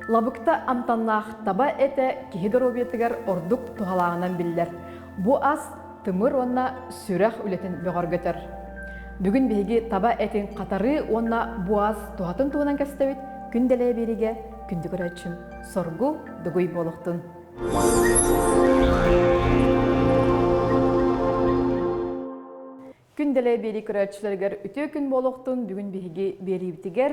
Лабыкта амтаннаах таба этэ киһи доруобуйатыгар ордук туһалааҕынан биллэр. Бу ас тымыр уонна сүрэх үлэтин бөҕөргөтөр. Бүгүн биһиги таба этин хатарыы уонна бу ас туһатын туһунан кэпсэтэбит. Күн дэлэйэ биэриигэ күндү көрөөччүм соргу дугуй буолуохтун. Күн дэлэй биэрии көрөөччүлэригэр үтүө күн буолуохтун. Бүгүн биһиги биэриибитигэр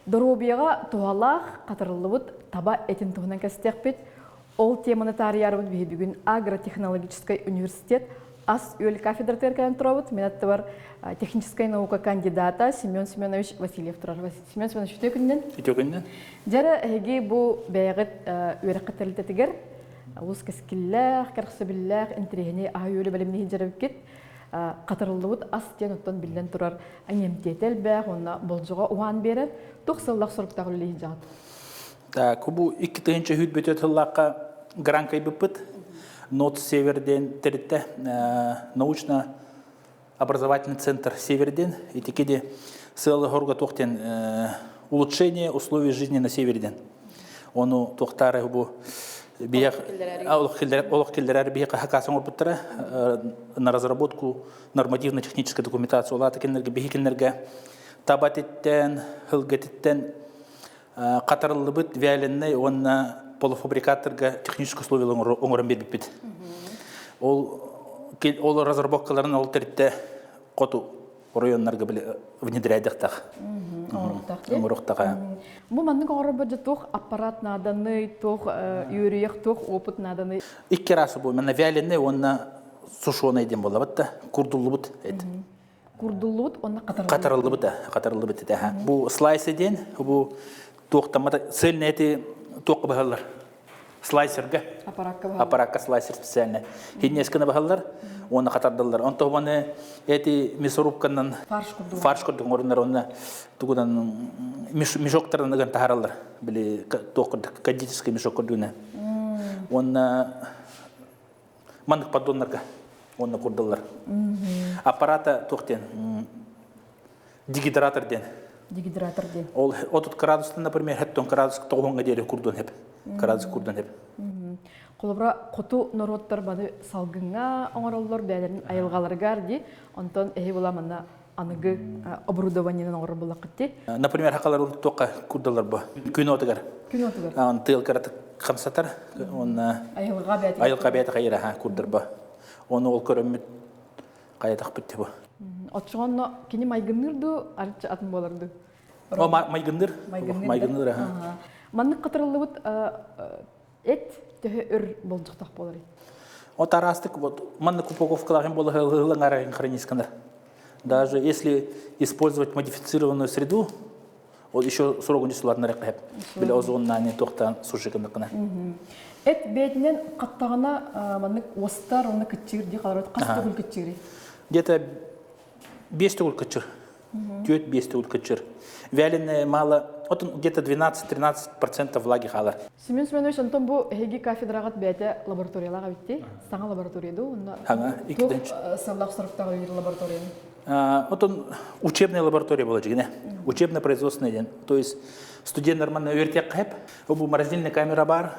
доруобуйаҕа туһалаах хатарыллыбыт таба этин туһунан кэпсэтиэхпит. Ол теманы таарыйарбыт биһи бүгүн агротехнологическай университет ас-үөл кафедратыгар кэлэн турабыт. Мин аттыбар техническай наука кандидата Семен Семенович Васильев турар. Семен Семенович, үтүө күнүнэн. Үтүө күнүнэн. Дьэрэ, эһиги бу бэйэҕит үөрэххит тэрилтэтигэр олус кэскиллээх, кэрэхсэбиллээх, интэриэһинэй аһы-үөлү бэлэмниир дьарыккит. Хатарыллыбыт ас диэн оттон биллэн турар иҥэмтиэтэ элбэх уонна болдьоҕо уһаан биэрэр. Туох сыллаах соруктаах үлэлии сылдьаҕыт? Так, бу 2000 сүүрбэ сыллаахха грант кыайбыппыт. Нот Север диэн тэрилтэ научно-образовательный центр Север диэн. Итики де сыалы хорга туох диэн улучшение условий жизни на севере диэн. Ону туохтаары бу олох киллэрэр биһиэхэ хакас оҥорбуттара на разработку нормативно-технической документации улаата кинилэргэ биһи кинилэргэ таба этиттэн, сылгы этиттэн хатарыллыбыт вяленный уонна полуфабрикаттарга технический условия оҥорон биэрбиппит. Ол ол разработкаларын ол тэрилтэ хоту оройуоннарга внедряйдыхтах. Оҥоруохтаах. Бу маннык оҥорорбор дьэ туох аппарат нааданый, туох үөрүйэх, туох опыт нааданый? Икки раз бу манна вяленый уонна сушеный диэн буоллабыт да, курдуллубут эт. Курдуллубут уонна хатарыллыбыт. Хатарыллыбыт, хатарыллыбыт этэ. Бу слайс диэн, бу туохтаммата цельный эти туохка быһаллар. Слайсерга. Аппаракка баһаллар. Аппаракка слайсер специально. Хиннесканы баһаллар, уонна хатардаллар. Онто маны эти мясорубканан фарш курдук. Фарш курдук оҥоруннар уонна тугунан мешоктарынан ыган таһараллар. Били туох курдук кондитерский мешок курдугуна. Уонна маннык поддоннарга уонна курдаллар. Аппарата туох диэн дегидратор диэн. Дегидратор диэн. Ол 30 градустан, например, 70 градус тоҕуһуҥҥа диэри курдуон хэп. Градус курдуон хэп. Холобура, хоту норуоттар баны салгыҥҥа оҥороллор бэйэлэрин айылҕаларыгар дии. Онтон эһи була манна аныгы оборудованиенан оҥорор буллаххыт дии. Например, хакалар туохха курдаллар бу? Күн отугар. Күн отугар. Тыал кыратык хамсатар. Онна айылҕа бэйэтэ. Айылҕа бэйэтэ хайыра курдар бу. Оны ол көрөммүт хайатахпыт бу. Оччоҕонно кини майгынныыр дуу, арычча атын буолар дуу? О, майгынныыр. Майгынныыр, аха. Маннык хатырыллыбыт эт төһө өр болдьохтоох буоларый? Вот араастык вот маннык упаковкалаах буола ылаҥарайын хронисканар. Даже если использовать модифицированную среду, вот еще срогун дисуларнар хэп. Били озоннаани туохтан сушикынныкына. Эт бээтинэн хаттаҕына маннык уостар уонна кыччыыр дии халар хас төгүл кыччыырый? Где-то 5 төгүл кыччыр. 4-5 төгүл кыччыр. Вяленое мало, вот где-то 12-13% влаги хаалар. Семен Семенович, онтон бу эһиги кафедраҕыт бэйэтэ лабораториялаах эбит Саҥа лаборатория дуу? Онно Саҥа, туох сыллаах соруктаах үлэлиир лабораторияны? Отон учебная лаборатория была дьигинэ. Учебно-производственный день. То есть студент нормально үөрэтиэххэ хэп. Бу морозильная камера бар,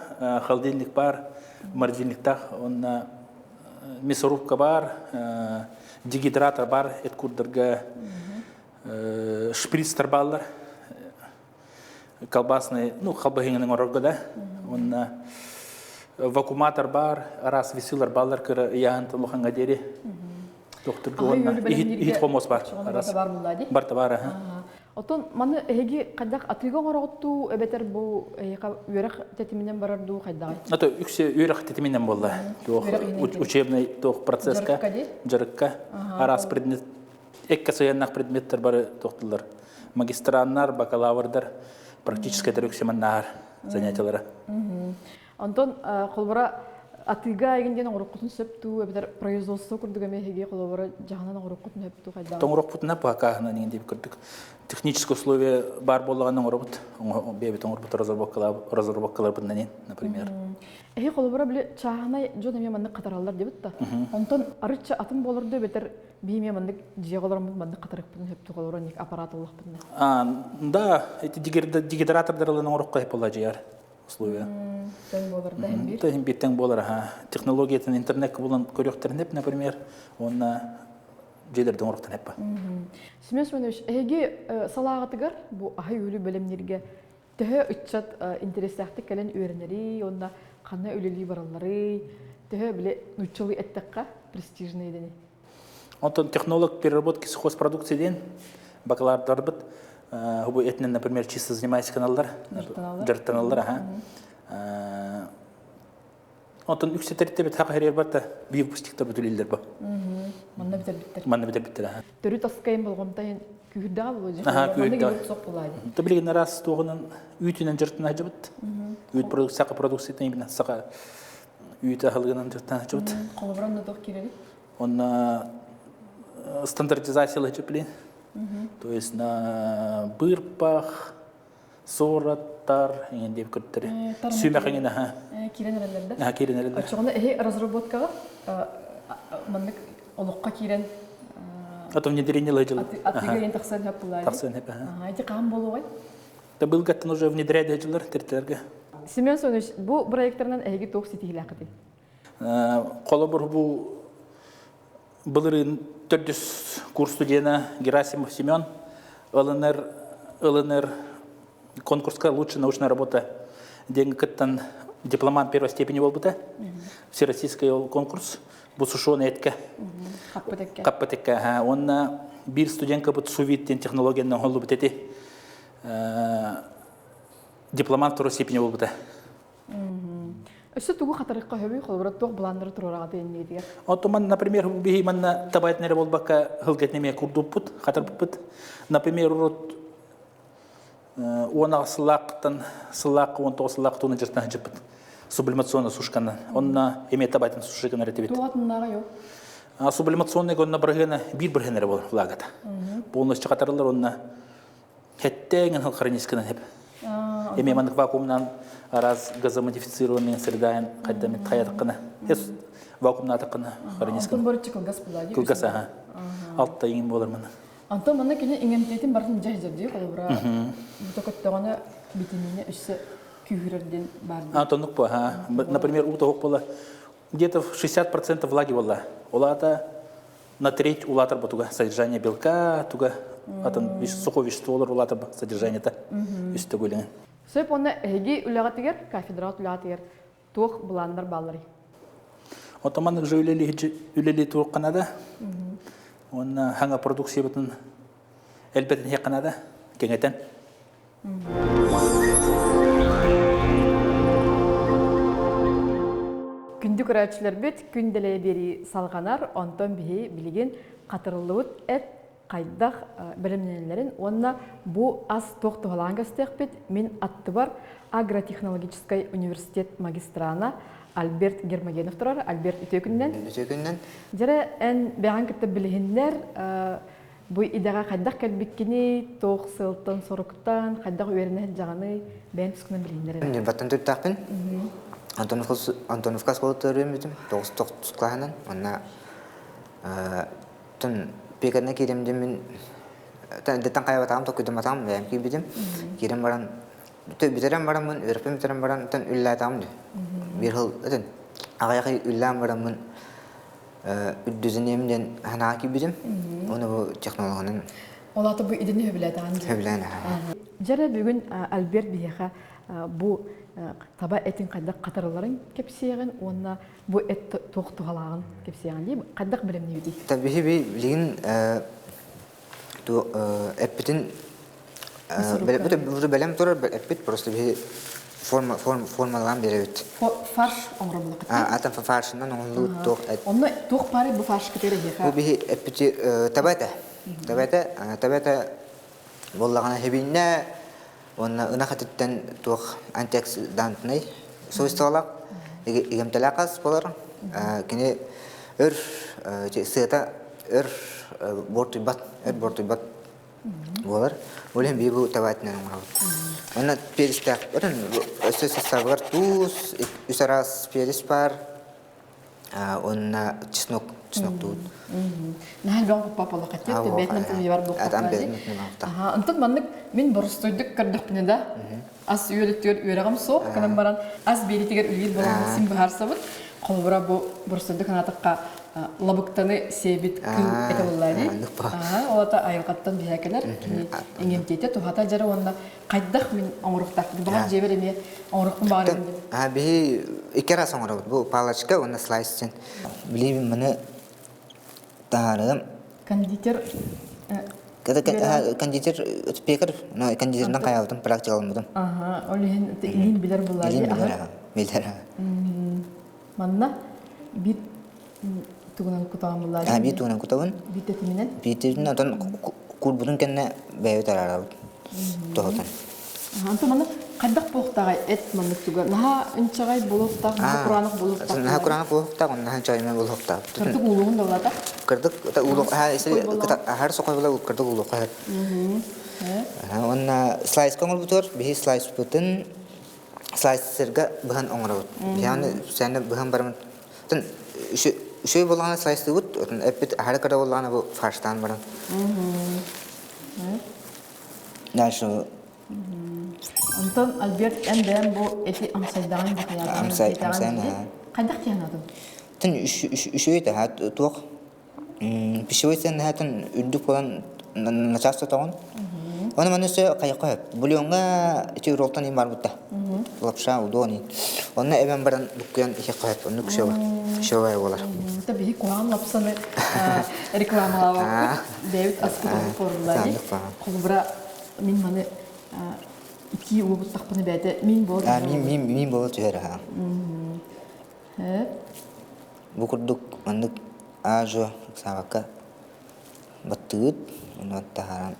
холодильник бар, морозильниктах, онно мясорубка бар, дегидратор бар, эт курдарга шприцтар бааллар. Колбасный, ну, халбаһыҥын оҥорорго да. Уонна вакууматор бар, араас весылар бааллар кыра ыйааһын улахаҥҥа диэри. Тохтурга уонна иһит хомуос бар. Барта бар, аха. Отон маны эһиги хайдах атыыга оҥороҕут дуу, эбэтэр бу эһиэхэ үөрэх тэтиминэн барар дуу хайдаҕый? Ато үксэ үөрэх тэтиминэн буолла. Туох учебный туох процесска, дьарыкка араас предмет эккэ сыһыаннаах предметтер бары туохтулар. Магистраннар, бакалаврдар практически үксэ маннаар занятиялара. Онтон холобура атыыга эгин диэн оҥоруккутун сөп дуу, эбэтэр производство курдук эмиэ эһиги холобура дьаһанан оҥоруккутун сөп дуу хайдаҕый? Тоҥорохпутуна пакааһынан иҥин диэбит курдук. Технические условия баар буоллаҕына оҥоробут. Бэйэбит оҥорбут разработкаларбытынан, например. Эһи холобура били чааһынай дьон эмиэ маннык хатараллар диэбит да. Онтон арычча атын буолар дуу эбэтэр бии эмиэ маннык дьиэҕэ олороммут маннык хатарыкпытын сөп дуу холобура аппарат ыллахпытына. Да, эти дегидратордар ылан оҥороххо буолла дьиэр. условия. Тэҥ буолар да иһин биир. Иһин биир тэҥ буолар аха. Технологиятын интернекка булан көрүөхтэрин например, уонна дьиэлэрдэн оҥоруохтарын эппэ. Семен Семенович, эһиги салааҕытыгар бу аһы-үөлү бэлэмнииргэ төһө ыччат интэриэстээхтик кэлэн үөрэнэрий уонна ханна үлэлии баралларый, төһө били нууччалыы эттэххэ престижный диний? Онтон технолог переработки сельхозпродукции диэн бакалаврдарбыт бу этинэн, например, чисто занимаясь каналлар, дьарыктаналлар, аха. Онтон үксэ тэрилтэбит хаха хэрийэр барта биир выпускниктар бүтүлүллэр бу. Манна бүтэрбиттэр. Манна бүтэрбиттэр, аха. Төрүт аскайын болҕомтойун күүрдэҕэ буолуо дьэ. Аха, күүрдэҕэ. Та билигин араас туоҕунан үүтүнэн дьарыктана сылдьабыт. Үүт продукция, саха продукциятын именно саха үүт аһылыгынан дьарыктана сылдьабыт. Холобура онно туох киирэбит? Онно стандартизация блин. То есть на бырпах, суораттар, иҥин диэп көрдөрү. Сүүмэх иҥин аха. Киирэн эрэллэр да? Аха, киирэн эрэллэр. Оччоҕуна эһи разработкаҕа маннык олоххо киирэн А то внедрение лыжыл. Атыыга иэн тахсан хөп булаайы. Тахсан хөп, аха. Ити хаһан буолуой? Та былгаттан уже внедрять дьыллар тертерге. Семен Семенович, бу проекттарынан эһиги туох ситиһилээххитий? Холобур бу былырыын төрдүс курс студена Герасимов Семен ылынар ылынар конкурска лучшая научная работа диэн кыттан дипломант первой степени буолбута. Всероссийский конкурс бу сушеный этке. Хаппыт экке. Уонна биир студентка бут сувит диэн технологиянан оҥоһуллубут эти дипломант второй степени буолбута. Өссө тугу хатарыкка хөбүй холобура туох былааннары туруораҕа иннигитигэр? Оттон например, биһи манна табайтын эрэ буолбакка хылгэтин эмиэ курдуппут, хатарбыппыт. Например, урут 10 сыллаахтан сыллаахха 19 сыллаах туна жыртан жыппыт сублимационный сушканы. Онна эмиэ табайтын сушканы эретибит. Туох атыннааҕа yok? Сублимационный онна бырыһыана биир бырыһыан эрэ буолар флагата. Полностью хатарылар онна Хэттэҥин хроническынан хеп. Эми маннык вакуумнан араас газомодифицированный средаын хайдамит хаятыккына. Эс вакуумнаатыккына хроническана. Антон борчу кылгас була Кылгас аха. Алтта иҥин буолар мана. Антон манна кини иҥэмтиэтин барытын дьаһдьардыы холобура бу көттөҕүнэ битимиинэ өссө күүһүрэр диэн баар. Антоннук по ха. Например, у того была где-то 60% влаги была. Олата на треть улаатар туга содержание белка, туга атын сухой веществолар улаатар содержаниета үстэ гүлүҥ. Сөп онно эһиги үлэҕитигэр, кафедраҕыт үлэҕитигэр туох былааннар баалларый? Отоманнык же үлели үлели туруққанада. Уонна хаҥа продукциябытын элбэтин хиэкканада кэҥэтэн. Күндү көрөөччүлэрбит, күн дэлэйэ биэрии салҕанар, онтон биһи билигин хатырыллыбыт эт хайдах бэлэмнэнэллэрин уонна бу ас туох туһалаан көстүөхпүт мин аттыбар агротехнологическай университет магистрана Альберт Гермогенов турар. Альберт, үтүө күнүнэн. Үтүө күнүнэн. Дьэрэ, эн бэҕэн кытта билиһиннэр Бу идэҕэ хайдах кэлбиккиний, туох сыалтан-соруктан, хайдах үөрэнэ сылдьаҕыный, бэйэҥ тускунан билиһиннэр эрэ. Ньурбаттан төрүттээхпин. Антоновка оскуолатыгар үөрэммитим, 9 кылааһынан. Онно тон пекарна киирем диэммин дэттэн хайабатаҕым, толкуйдамматаҕым, бэйэм киирбитим. Киирэн баран, бүтэрэн бараммын, үөрэппин бүтэрэн баран, тон үллээтаҕым дии. Биир сыл этин аҕыйах ый үллээн бараммын үрдүзүнүөм диэн санаа киирбитим. Уонна бу технологынан Ол аата бу идэни сөбүлээтэҕин дии. Сөбүлээн Дьэрэ бүгүн Альберт биһиэхэ бу таба этин хайдах хатарылларын кэпсиэҕин уонна бу эт туох туһалааҕын кэпсиэҕин дии. Хайдах бэлэмниибитий? Биһи билигин эппитин бэлэм турар эппит просто биһи форма формалаан биэрэбит. Фарш оҥоробуллахыт. Атын фаршынан оҥоһуллубут туох эт. Онно туох баарый бу фарш кытары эһиэхэ? Бу биһи эппити таба этэ. Таба этэ, таба этэ буоллаҕына хибиннэ уонна ынах этиттэн туох антиоксидантнай свойстволаах игэмтэлээх ас буолар. Кини өр сыата өр буортуйбат, өр буортуйбат буолар. Ол иһин биһи бу табаатынан оҥоробут. Уонна перестээх, өссө составыгар туус, үс араас перец баар. Онна чеснок чесноктуут. Наһаа элбэх куппа буоллахха бээтинэн тымныйбар буоллахха. Онтон маннык мин боростуойдук көрдөхпүнэ да ас үөлүттүгэр үөрэҕим суох гынан баран ас биэритигэр үлэлиир буолан син быһаарсабыт. Холобура бу боростуойдук санаатахха лабыктаны сиэбит кыыл этэ буоллаа дии. Ол ата айылҕаттан биһэ кэлэр кини иҥэмтиэтэ туһата дьара уонна хайдах мин оҥоруохтаахпын баҕар дьиэбэр эмиэ оҥоруохпун баҕарабын диэн. Биһи икки раз оҥоробут. Бу палочка уонна слайс диэн. Билиибин маны таһаарыам. Кондитер Кондитер пекарь, но кондитерынан хайаабытым, практикаламмытым. Ага, ол иһин илиин билэр булаа Илиин билэр, билэр. Манна биир тугунан кутаҕын булаа Биир тугунан кутабын. Биир тэтиминэн? Биир тэтиминэн, отон куурбутун кэннэ бэйэбит араарабыт. Тоһутан. Антон манна хайдах буолуохтааҕый эт маннык туга наһаа ынчаҕай буолуохтаах, наһаа кураанах буолуохтаах. Наһаа кураанах буолуохтаах, наһаа ынчаҕай буолуохтаах. Кырдык уулугун да улаата. Кырдык уулук аһар сокой була кырдык уулук Уонна слайска оҥорбутугар биһи слайспытын слайсерга быһан оҥоробут. Биһиги сээнэ быһан бараммыт үчүгэй буоллаҕына слайстыыбыт, эппит аһары кыра буоллаҕына бу фарштаан баран. Дальше Онтон Альберт эн бэйэм бу эти амсайдаҕын бакайаатаҕын хайдах тиһанатын? Тын үчүгэй таһа туох пищевой ценноһатын үрдүк буолан начаас тотоҕун. Оны маны өссө хайыққа хөп. Бульоҥҥа ити ролтон им барбытта. Лапша, удон. Онно эбэн баран буккуйан ихе хөп. Оннук шөбай болар. Это биһи куһаҕан лапсаны рекламалаабаппыт. Бэйэбит аспыт поруллар. Холобура мин маны итии уобуттахпына бэйэтэ мин буола Мин мин мин буола түһэр аха. Бу курдук маннык аа-дьуо ыксаабакка баттыгыт, онно таһааран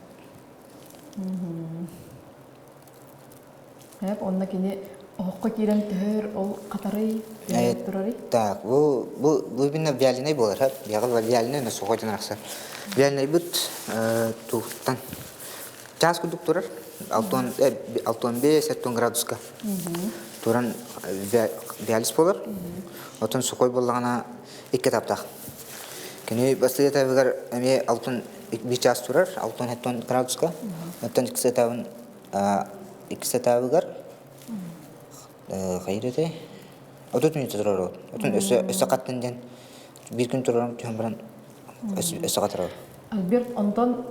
Эп, онно кини оһоххо киирэн төһөр ол хатарый, турарый? Так, бу бу бу именно вяленый буолар, биһиэхэ вяленый но сухой диэн арахсар. Вяленыйбыт туохтан чаас курдук турар, 65 градуска туран вялис буолар. Отон сухой буоллаҕына икки этаптаах. Кини бастакы этабыгар эмиэ алтын биир чаас турар, 67 градуска. Оттон иккис этабын иккис этабыгар хайыр этэй? 30 мүнүүтэ турар Отон өссө өссө хаттын диэн биир күн турарым түһэн баран өссө хатарар. Альберт, онтон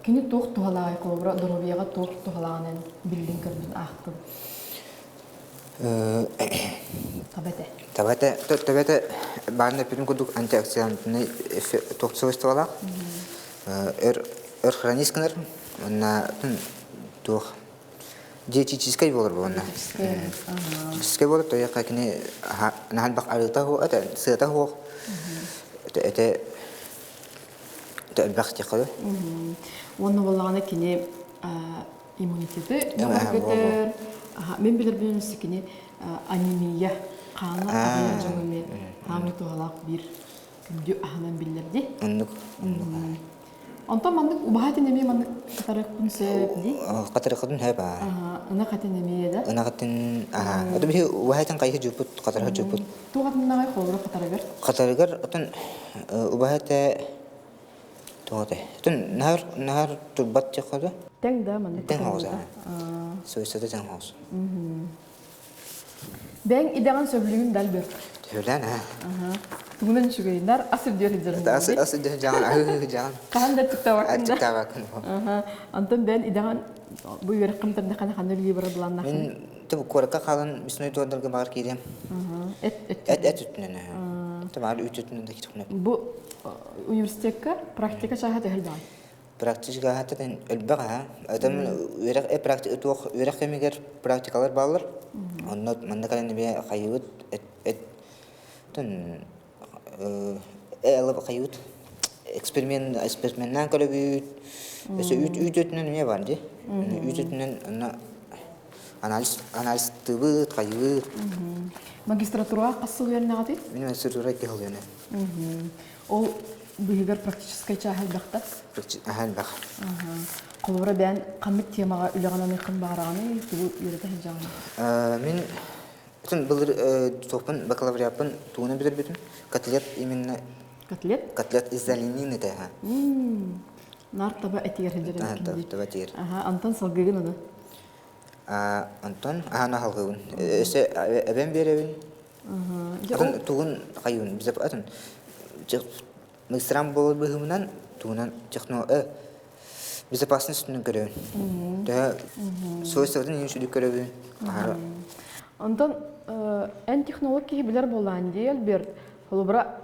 кини туох туһалааҕый холобура доруобуйаҕа туох туһалааҕынан биллин көрдүн аахтын? Табете. Табете, табете баарын эппитим курдук антиоксидантный туох свойстволаах. Өр өр хронический уонна туох диетическай буолар буолна. Диетическай буолар тояка кини наһалбах арыыта хуох, это сыата хуох. Это это элбэх тихалы. Уонна буоллаҕына кини иммунитеты бөҕөргөтөр. Мин билэрбинэн өссө кини анемия хаана аҕыйах дьоҥҥо эмиэ хаамыы туһалаах биир күндү аһынан биллэр дии. Оннук. Оннук. Онтон маннык убаһатын эмиэ маннык катарыахпын сөп дии. Катарыахпын сөп аа. Ынах этин эмиэ да. Ынах этин аа. Ото биһи убаһатын хайы жуппут, катарыха жуппут. Туох атыннаҕай холобура катарыгар? Катарыгар отон убаһа этэ Тоҕо Тун наар наар турбат тихода. Тэҥ да маннык. Тэҥ хоҕус. Суйсата тэҥ хоҕус. Бэйэҥ идэҕин сөбүлүүгүн да Альберт? Сөбүлээн аа. Тугунан үчүгэйиннэр ас үрдүөр сылдьарын Ас ас үрдүөр дьаҕан аһыы дьаҕан. Хаһан да түктаабаккын да. Түктаабаккын. Онтон бэйэн идэҕин бу үөрэххин бүтэрдэххинэ ханна үлэлии барар былааннааххын? Мин тыбы куоракка хаалан мясной туордарга баҕар киириэм. Эт эт эт үтүнэн. Тамаар үүт үтүнэн да киирхүнэ. Бу университекка практика чааһа төһө элбэҕий? Практика чааһа элбэх аһа. Этам үөрэх практика туох үөрэх кэмигэр практикалар бааллар. Онно манна кэлэн эмиэ хайыбыт эт эт тон хайыбыт эксперимент эксперименнаан көрөбүт. Өссө үүт үүт өтүнэн эмиэ бар дии. Үүт өтүнэн онно анализ анализтыыбыт, хайыбыт. Магистратураҕа хас сыл үөрэнэҕитий? Мин магистратура икки сыл үөрэнэбин. Ол быыһыгар практическай чааһа элбэх да? Аһа элбэх. Холобура бэйэн ханнык темаҕа үлэҕин аныаххын баҕараҕыный, тугу үөрэтэ сылдьаҕыный? Мин Бүтүн былыр туохпун бакалавриаппын тугунан бүтэрбитим. Котлет именно Котлет? Котлет из оленины этэ. Нар таба этигэр сылдьар эбиккин дии. Таба этигэр. Аха, антон салгыгын аны. Антон аһана халгыбын. Өсө эбэм биэрэбин. Атын тугун хайыын бизе атын магистрам буолар быһыымынан тугунан техно безопасность үстүнэн көрөбүн. Төһө свойствотын иһин сүдүк көрөбүн. Онтон эн технолог киһи билэр буолаан дии Альберт. Холобура,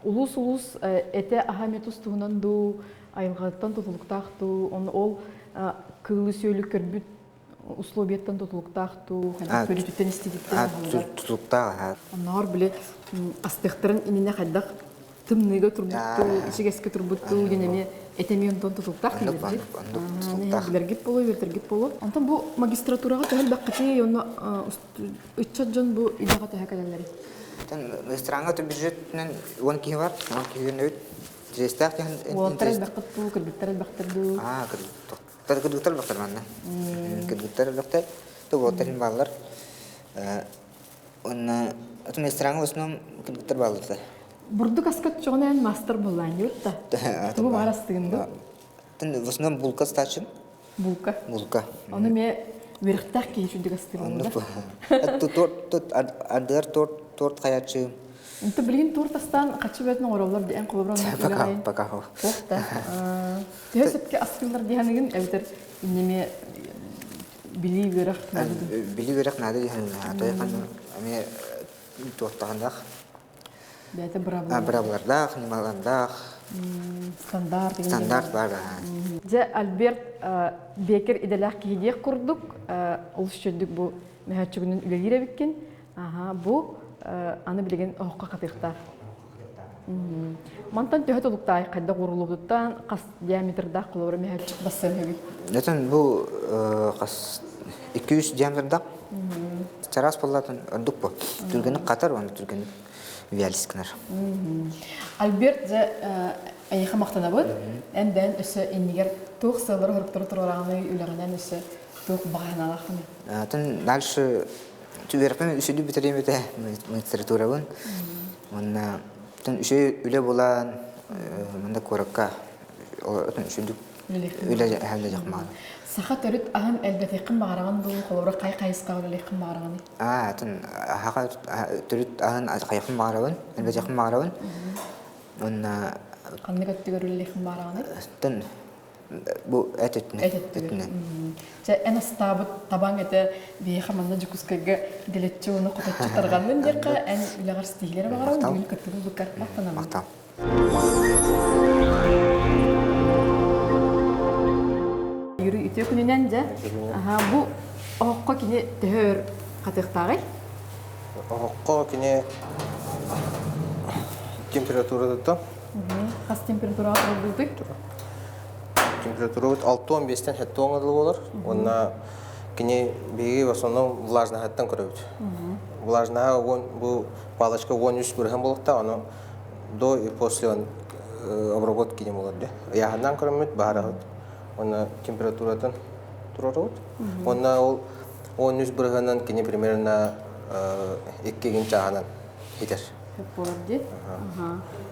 улуус-улуус этэ аһа эмиэ тус-туһунан дуу, айылҕаттан тутулуктаах дуу, ону ол кыылы-сүөлү көрбүт условияттан тутулуктаах дуу, хайдах көрүүтүттэн истибиттэн тутулуктаах. Оннооҕор били астыахтарын иннинэ хайдах тымныыга турбуттуу, ичигэскэ турбуттуу диэн эмиэ этэмиэ онтон тутулуктаах дииллэр. Билэргит буолуо, үөрдэргит буолуо. Онтон бу магистратураҕа төһө элбэххитий, онно ыччат дьон бу идэҕэ төһө кэлэллэрий? Рестораҥҥа бюджетинэн 10 киһи бар, 10 киһи өт. Тирэстээх киһи Уолаттар элбэххит дуу, кыргыттар элбэхтэр дуу? Аа, кыргыттар кыргыттар элбэхтэр манна. Кыргыттар элбэхтэр, уолаттар иһин бааллар. Уонна атын рестораҥҥа в основном кыргыттар бааллар да. Бурдук аска чоҕунан мастер буоллаан да. Тугу баар астыгын дуу? В основном булка стачым. Булка. Булка. Ону эмиэ үөрэхтээх киһи үчүгдүк астыыр буолла. Торт ардыгар торт торт хайаччы. Инте билигин торт астаан хаччы бөтүн оҥороллор диэн холобура Пока, пока. Ох да. Төһө сөпкө астыыллар диэханыгын эбэтэр иннеме билии үөрэх наада Билии үөрэх наада диэханыгын. Тойхан эмиэ туохтаҕындаах Бэйэтэ быраабылалардаах. Быраабылардаах, ньымалардаах. Стандарт. Стандарт баар. Дьэ, Альберт Бекер идэлээх киһи диэх курдук, олус үчүгдүк бу мөһөөччүгүнэн үлэлиир эбиккин. Аха, бу аны билигин оһоххо хатыахтаах. Мантан төһө толуктаай хайдах ууруллубутуттан хас диаметрдаах холобура мөһөөччүк бассыан сөбүй? Нэтэн бу хас 200 диаметрдаах чараас буоллатын ордук бу. Түргэнник хатар уонна түргэнник вялис гынар. Альберт дьэ эйиэхэ махтанабыт. Эн бэйэн өссө иннигэр туох сыаллары-соруктары туруораҕыный, үлэҕинэн өссө туох баҕа санаалааххыный? Атын дальше үөрэхпин үсүдү бүтэриэм этэ магистратурабын. Уонна үчүгэй үлэ булан манна куоракка үчүгдүк үлэ үлэ дьахмаан. Саха төрүт аһын элбэтиэххин баҕараҕын дуу, холобура хай хайысхаҕа үлэлиэххин баҕараҕыный? Аа, атын аһаха төрүт аһын хайахын баҕарабын, элбэтиэххин баҕарабын. Уонна Ханнык өттүгэр үлэлиэххин баҕараҕыный? Тэн бу эт өттүнэн. Эт өттүгэр. Чэ, эн астаабыт табаҥ этэ биһиэхэ манна Дьокуускайга дэлэччи уонна хоточчу тарҕаннын диэххэ, эн үлэҕэр ситиһиилэри баҕарабын, бүгүн кыттыбыт буккар махтанабын. Махтал. Юрий үтүө күнүнэн дьэ. Аха, бу оһоххо кини төһө өр хатыахтааҕый? Оһоххо кини температуратыттан Хас температураҕа турарбытый? Температурабыт 6-15-тэн 7 дылы буолар. Уонна кини биһиги в основном влажноһыттан көрөбүт. Влажноһа бу палочка 13 бырыһан буолуохтаах, ону до и после он обработки не буолар дии. Ыйааһыннаан көрөммүт, баһарабыт. Уонна температуратын туруорабыт. Уонна ол 13 бырыһынан кини примерно 2 чааһынан хитэр. Сөп буолар дии.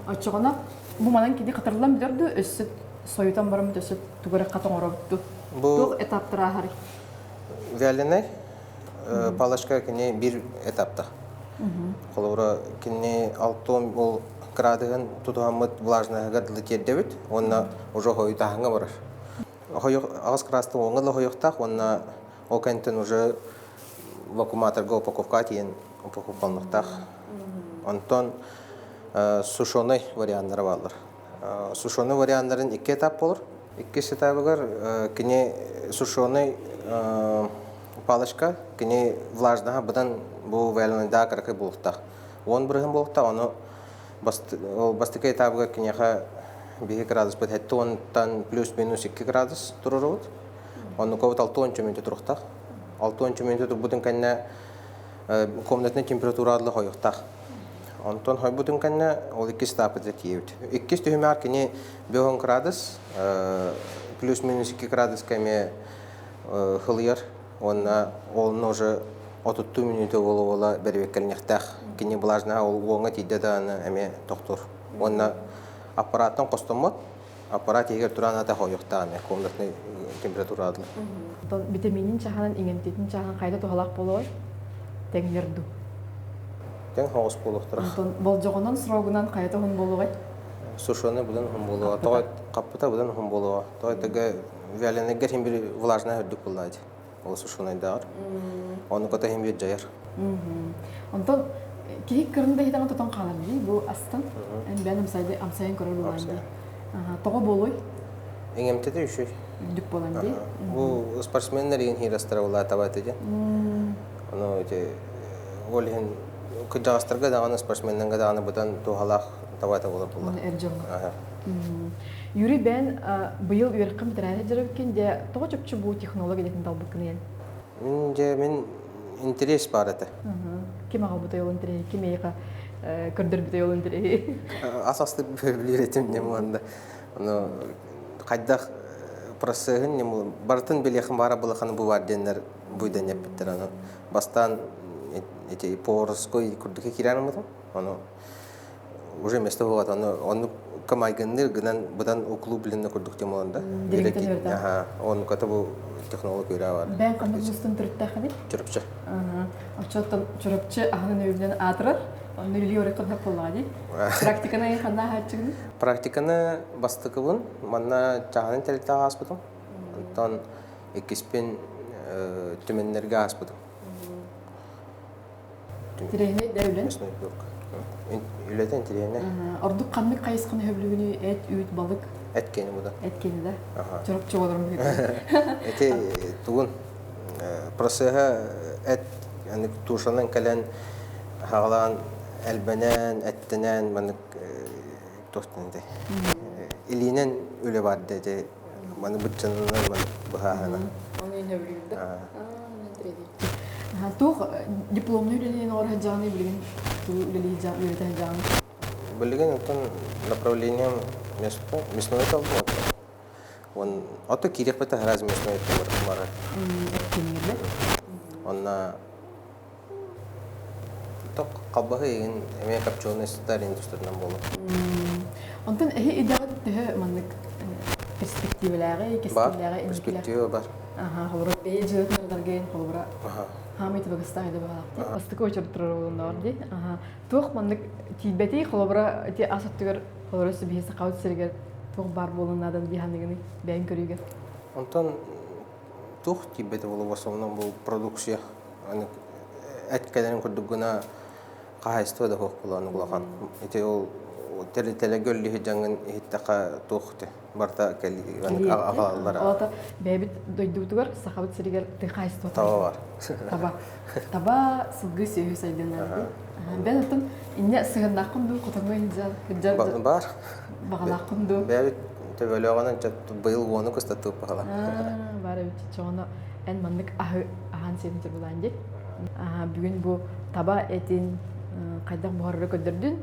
Оччоҕуна бу манан кини хатырыллан бүтэр дуу, өссө сойутан баран өссө тугу эрэ хат оҥоробут дуу? Бу Туох этаптар ааһарый? Вяленый палочка кини бир этапта. Холобура, кини алтон ол кыраадыһын тутуһаммыт влажноһыгар дылы тиэрдэбит уонна уже хойутааһыҥҥа барар. Аҕыс кыраастан уоҥҥа дылы хойуохтаах уонна ол кэнниттэн уже вакууматорга упаковка тиийэн упаковкаланыахтаах. Онтон сушеный варианнара бааллар. Сушеный варианнарын икки этап болор. Иккис этабыгар кини сушеный палочка кини влажнаһа быдан бу вяленайдаа кыракый буолуохтаах. Уон бырыһын буолуохтаах, ону ол бастакы этабыгар киниэхэ биһи градуспут 70-тан плюс-минус 2 градус туруорабыт. Оннука 60 мүнөтө туруохтаах. 60 мүнөтө турбутун кэннэ комнатный температура хойуохтаах. Онтон хойбутун кэннэ ол иккис этапыта тиийэбит. Иккис түһүмэҕэр кини 5 градус, плюс-минус 2 градуска эмиэ хылыйар уонна ол уже Отуттуу мүнүүтэ буола-буола бэрэбиэркэлэниэхтээх. Кини влажнаһа ол уоҥҥа тиийдэ даҕаны эмиэ тохтуур. Уонна аппарааттан хостоммот, аппарат иһигэр туран ата хойуохтаах эмиэ комнатный температура дылы. Оттон витаминин чаһынан, иҥэмтиэтин чаһынан хайда туһалаах буолуой? Тэҥнэр дуу? Тэҥ соҕус буолуохтара. Онтон болдьоҕунан, срогунан хайа уһун буолуой? Сушеный быдан уһун буолуоҕа. Тоҕо хаппыта быдан уһун буолуоҕа. Тоҕо тэгэ вяленыйга иһин били влажная үрдүк буоллаа дии. Ол сушенайдааҕар. Ону кото иһин бир дьайар. Онтон киһи кырын да иһитэҕин тотон хаалар дии бу астан. Эн бэйэн амсайды амсайан көрөр буолан дии. Тоҕо буолуой? Иҥэмтэтэ үчүгэй. Үрдүк буолан дии. Бу спортсменнар иһин хиирастара улаатабат ити. Ону ити ол иһин кырдьаҕастарга даҕаны спортсменнарга даҕаны быдан туһалаах табата буолар буолла. Эр дьоҥҥо. Юрий бэйэн быйыл үөрэххин бүтэрээри дьарыгыккын дьэ тоҕо чопчу бу технолог идэтин талбыккын эн? Мин дьэ мин интерес баар этэ. Ким аҕалбытай ол интэриэһи, ким эйиэхэ көрдөрбүтэй ол интэриэһи? Ас астык билэр этим нем уонна ону хайдах процеһын нем барытын билиэхин баара былаханы бу бар диэннэр буйдан эппиттэр аны бастаан эти поварской курдук киирэн ылбытым ону уже место буолат ону оннук майгынныыр гынан быдан углубленный курдук тем олордо Дириҥтэн оннук ата бу технолог үөрэ бар Бэйэҥ ханнык мустун төрүттээххиний? Чурапчы. Оччоттон Чурапчы аһынан өйүнэн аатырар. Онно үлэлии оройкон хөп буоллаҕа дии. Практиканы ханна аһааччыгыный? Практиканы бастакыбын манна чааһынай тэрилтэҕэ ааспытым. Онтон иккиспин түмэннэргэ ааспытым. Тирэһинэй да үлэн? Үлэтэ интэриэһинэй. Ордук ханнык хайысханы хөбүлүгүнүй? Эт, үүт, балык? Эт киэнэ бу да. Эт киэнэ да? Чурапчы олорон Эти тугун процеһа эт тушанан кэлэн хаҕалаан элбэнэн, эттэнэн маннык туохтан этэй илиинэн үлэ бар дэ маны быччанынан маны быһааһына. Оны иннэ да? Туох дипломнай үлэлиин оҕор сылдьаҕыный билигин тугу үлэлии үөрэтэ сылдьаҕыный? Билигин оттон направлением место мясной талбым оттон. Вон ото киириэхпит раз мясной барар. Кинилэр. Онна ток халбаһы игин эмиэ копченый сытар индустрынан буолар. Онтон эһи идэҕит төһө маннык перспективэлээҕи, кэскиллээҕи, Перспектива бар. Аха, холобура, бэйэ дьыалатын холобура, хаамай табыгастаах идэ баҕалаахтыы. Бастакы очерт турар буолуннар дии. Аха, туох маннык тиийбэтий, холобура, ити ас өттүгэр, холобура, биһи сахабыт сиригэр туох баар буолуон наадан дии саныгыный бэйэҥ көрүүгэр? Онтон туох тиийбэтэ буолуо в основном бу продукция аны эт кэлэрин курдук гына хаһаайыстыба да суох буолан улахан. Ити ол тэрилтэлэргэ үллүһү дьаҥын иһиттэххэ туох барыта аҕалаллара. Олата бэйэбит дойдубутугар Сахабыт сиригэр тыа хаһаайыстыбата таба бар. Таба. Таба сылгы сүөһү сайдыылаах. Бэн оттон инньэ сыһыннааххын дуу хотоҥҥо иһдьэр Бар. Баҕалааххын дуу? Бэйэбит төбөлөөҕүнэн быйыл уону кыстатыып баҕала. Бар эбит чоҕоно эн маннык аһы аһаан сиэн турбулаан дии. Бүгүн бу таба этин хайдах буһарары көрдөрдүн.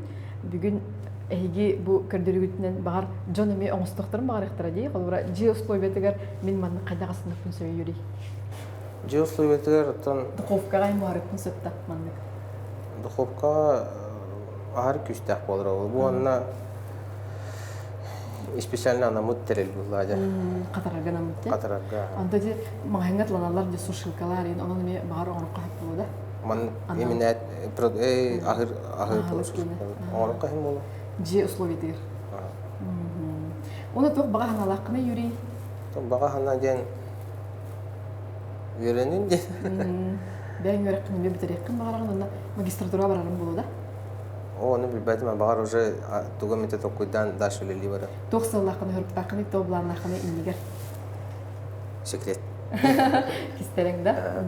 Бүгүн эһиги бу көрдөрүүгүтүнэн баҕар дьон эмиэ оҥостуохтарын баҕарыахтара дии. Холобура, дьиэ условиятыгар мин маннык хайдах астыныахпын сөбүй Юрий? Дьиэ условиятыгар оттон Духовкаҕа эн буһарыахпын сөп да маннык. Духовкаҕа аһар күүстээх буолар ол. Бу уонна специально анаммыт тэрил буолла дьэ. Хатарарга анаммыт дьэ. Хатарарга. Онто дьэ маҕаһыыҥҥа тыланаллар дьэ сушилкалар иин онон эмиэ баҕар оҥороххо сөп буолуо да. Ман именно аһыр аһыр оҥороххо иһин буолуо. Дьиэ условиятыгар. Уонна туох баҕа санаалааххыный, Юрий? Баҕа санаа диэн үөрэнин диэн. Бэйэҥ үөрэххин эмиэ бүтэриэххин баҕараҕын уонна магистратураҕа барарым буолуо да? Оо, ону билбэтим, баҕар уже тугу эмитэ толкуйдаан дальше үлэлии барар. Туох сыаллааххын, соруктааххыный, туох былааннааххыный иннигэр? Секрет. Кистэлэҥ да?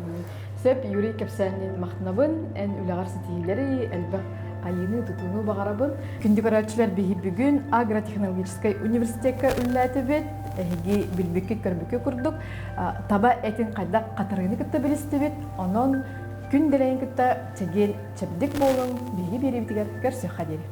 Сөп, Юрий кэпсээнин махтанабын, эн үлэҕэр ситиһиилэри, элбэх айыыны-тутууну баҕарабын. Күндү көрөөччүлэр, биһи бүгүн агротехнологическай университекка үлэлээтибит. Эһиги билбиккит-көрбүккүт курдук, таба этин хайдах хатарыыны кытта билистибит. Онон күн дэлэйин кытта чэгиэн чэбдик буолуҥ, биһиги биэриибитигэр көрсүөххэ диэри.